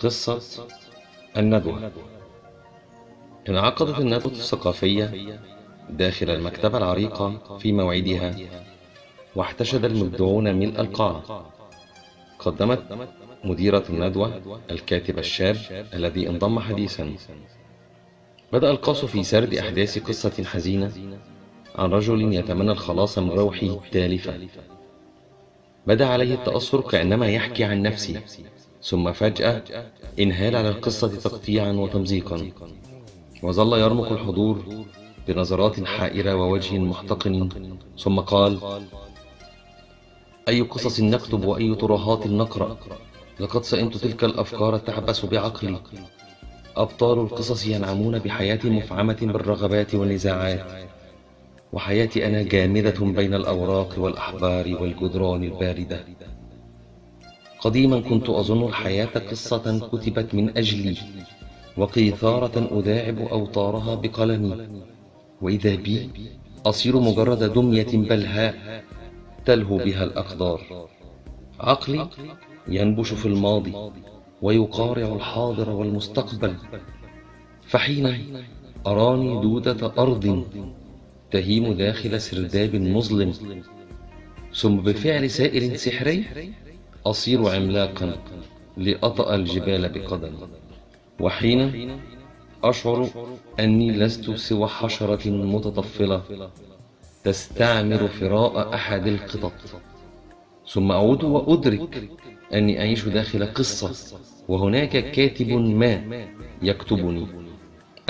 قصة الندوة. انعقدت الندوة الثقافية داخل المكتبة العريقة في موعدها، واحتشد المبدعون ملء القاعة. قدمت مديرة الندوة الكاتب الشاب الذي انضم حديثا. بدأ القاص في سرد أحداث قصة حزينة عن رجل يتمنى الخلاص من روحه التالفة. بدأ عليه التأثر كأنما يحكي عن نفسه، ثم فجأة انهال على القصة تقطيعا وتمزيقا، وظل يرمق الحضور بنظرات حائرة ووجه محتقن، ثم قال: أي قصص نكتب وأي ترهات نقرأ، لقد سئمت تلك الأفكار تعبث بعقلي. أبطال القصص ينعمون بحياة مفعمة بالرغبات والنزاعات، وحياتي أنا جامدة بين الأوراق والأحبار والجدران الباردة. قديما كنت أظن الحياة قصة كتبت من أجلي، وقيثارة أداعب أوتارها بقلمي، وإذا بي أصير مجرد دمية بلهاء تلهو بها الأقدار. عقلي ينبش في الماضي ويقارع الحاضر والمستقبل، فحين أراني دودة أرض تهيم داخل سرداب مظلم، ثم بفعل سائل سحري أصير عملاقا لأطأ الجبال بقدمي، وحين أشعر أني لست سوى حشرة متطفلة تستعمر فراء أحد القطط، ثم أعود وأدرك أني أعيش داخل قصة، وهناك كاتب ما يكتبني.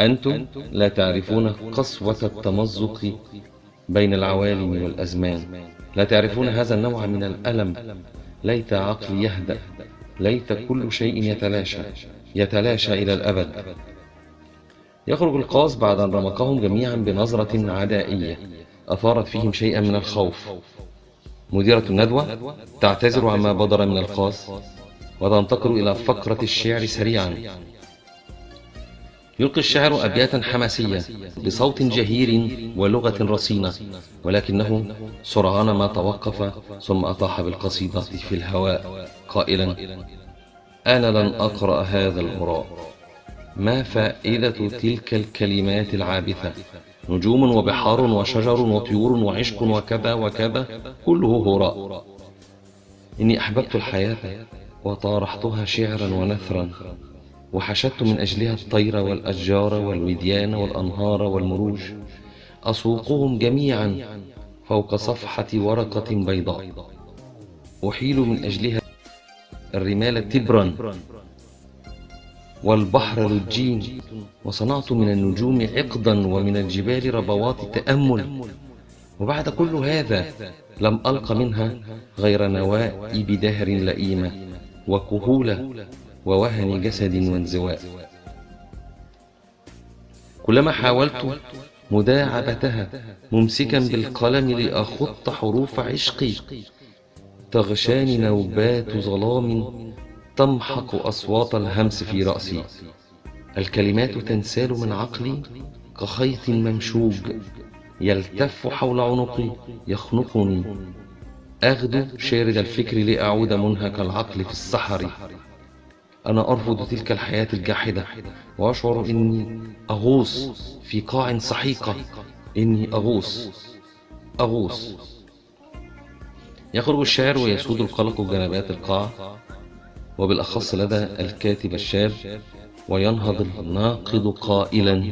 أنتم لا تعرفون قسوة التمزق بين العوالم والأزمان، لا تعرفون هذا النوع من الألم. ليت عقلي يهدأ، ليت كل شيء يتلاشى إلى الأبد. يخرج القاص بعد أن رمقهم جميعا بنظرة عدائية أثارت فيهم شيئا من الخوف. مديرة الندوة تعتذر عما بدر من القاص، وتنتقل إلى فقرة الشعر سريعا. يلقي الشاعر أبياتا حماسية بصوت جهير ولغة رصينة، ولكنه سرعان ما توقف، ثم أطاح بالقصيدة في الهواء قائلا: أنا لن أقرأ هذا الهراء. ما فائدة تلك الكلمات العابثة؟ نجوم وبحار وشجر وطيور وعشق وكذا وكذا، كله هراء. إني أحببت الحياة وطارحتها شعرا ونثرا، وحشدت من أجلها الطير والأشجار والوديان والأنهار والمروج، أسوقهم جميعا فوق صفحة ورقة بيضاء، أحيل من أجلها الرمال تبرا والبحر لجين، وصنعت من النجوم عقدا ومن الجبال ربوات تأمل. وبعد كل هذا لم ألق منها غير نوائب دهر لئيمة وكهولة ووهن جسد وانزواء. كلما حاولت مداعبتها ممسكا بالقلم لأخط حروف عشقي، تغشاني نوبات ظلام تمحق أصوات الهمس في رأسي. الكلمات تنسال من عقلي كخيط ممشوج يلتف حول عنقي يخنقني. أغدو شارد الفكر لأعود منهك العقل في الصحراء. أنا أرفض تلك الحياة الجاحدة، وأشعر إني أغوص في قاع سحيقة، إني أغوص. يخرج الشاعر ويسود القلق جنبات القاع، وبالأخص لدى الكاتب الشاب، وينهض الناقد قائلا: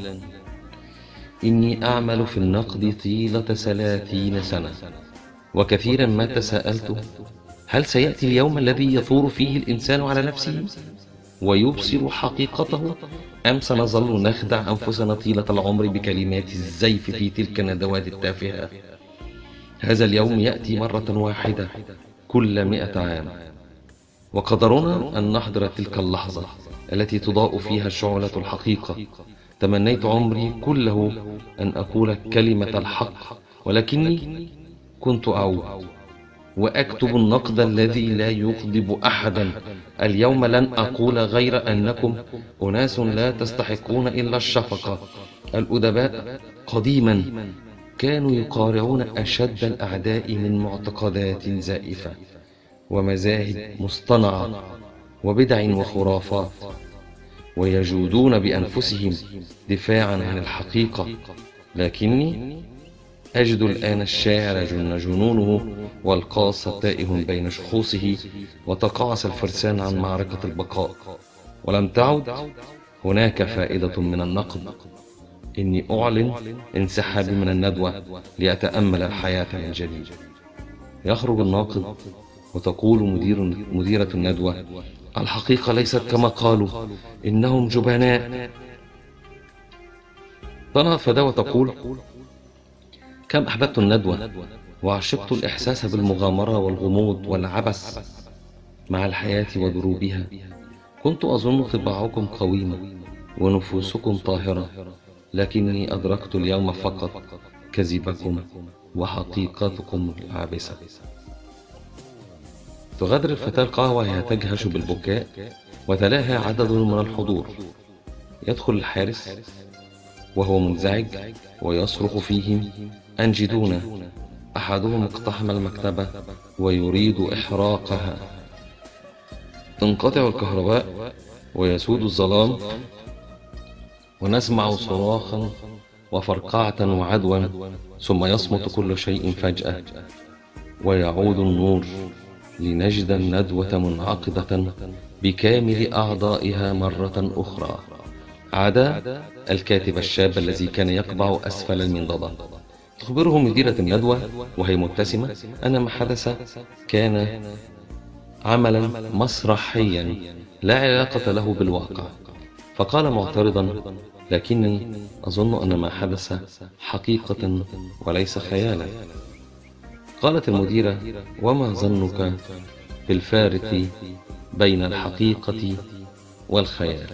إني أعمل في النقد طيلة 30 سنة، وكثيرا ما تساءلت: هل سيأتي اليوم الذي يثور فيه الإنسان على نفسه ويبصر حقيقته، أم سنظل نخدع أنفسنا طيلة العمر بكلمات الزيف في تلك الندوات التافهة؟ هذا اليوم يأتي مرة واحدة كل 100 عام، وقدرنا أن نحضر تلك اللحظة التي تضاء فيها شعلة الحقيقة. تمنيت عمري كله أن أقول كلمة الحق، ولكني كنت أعود وأكتب النقد الذي لا يغضب أحدا. اليوم لن أقول غير أنكم أناس لا تستحقون إلا الشفقة. الأدباء قديما كانوا يقارعون أشد الأعداء من معتقدات زائفة ومذاهب مصطنعة وبدع وخرافات، ويجودون بأنفسهم دفاعا عن الحقيقة، لكني أجد الآن الشاعر جن جنونه، والقاص تائه بين شخوصه، وتقاعس الفرسان عن معركة البقاء، ولم تعد هناك فائدة من النقد. إني أعلن انسحابي من الندوة لأتأمل الحياة من جديد. يخرج الناقد، وتقول مديرة الندوة: الحقيقة ليست كما قالوا، إنهم جبناء. تنافد وتقول: كم أحببت الندوة، وعشقت الإحساس بالمغامرة والغموض والعبث مع الحياة ودروبها. كنت أظن طباعكم قويمة ونفوسكم طاهرة، لكني أدركت اليوم فقط كذبكم وحقيقتكم العابسة. تغادر الفتاة القهوة وهي تجهش بالبكاء، وتلاها عدد من الحضور. يدخل الحارس وهو منزعج ويصرخ فيهم: أنجدونا! أحدهم اقتحم المكتبة ويريد إحراقها. تنقطع الكهرباء ويسود الظلام، ونسمع صراخا وفرقعة وعدوا، ثم يصمت كل شيء فجأة، ويعود النور لنجد الندوة منعقدة بكامل أعضائها مرة أخرى، عدا الكاتب الشاب الذي كان يقبع أسفل المنضدة. تخبره مديرة الندوة وهي مبتسمة أن ما حدث كان عملا مسرحيا لا علاقة له بالواقع. فقال معترضا: لكني أظن أن ما حدث حقيقة وليس خيالا. قالت المديرة: وما ظنك بالفارق بين الحقيقة والخيال؟